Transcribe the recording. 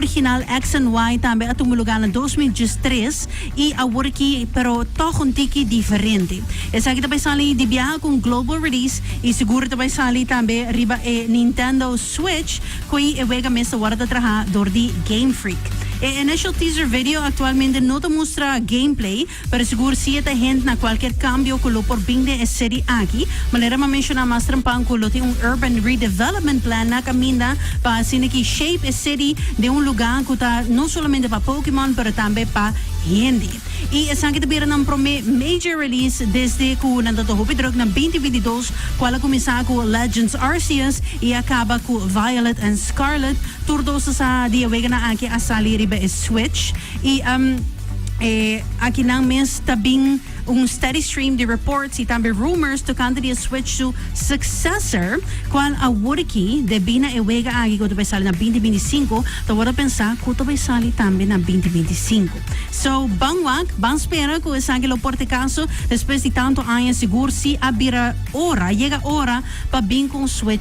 Original X and Y tambe a tuma lugar na 2013 y awor aki pero toch un tiki diferente. Esaki ta bay sali di biaha cu un global release y sigur ta bay sali tambe riba e Nintendo Switch cu e wega mes ta wordo traha door di Game Freak. E initial teaser video actualmente no ta mustra gameplay, pero sigur si e ta hint na cualkier cambio cu lo por bin den e serie aki. Manera m'a menciona mas trempan cu lo tin un urban redevelopment plan na caminda pa asina ki shape e city den un lugar cu ta no solamente pa Pokemon pero tambe pa hende. Y esaki ta bira nan prome major release desde cu nan ta hopi druk na 2022, cual a cuminsa cu Legends Arceus y a caba cu Violet and Scarlet. Tur dos sa di e weganan aki a sali riba e Switch. Y aki nan mes ta bin un steady stream di reports y tambe rumors tocante di e Switch su successor, cual awor aki debí na e wega aki cu ta bay sali na 2025, ta wordo pensa cu ta bay sali tambe na 2025. So, ban wak, ban spera cu esaki lo por ta e caso. Despues di tanto aña, sigur si a bira ora, yega ora pa bin cu un Switch.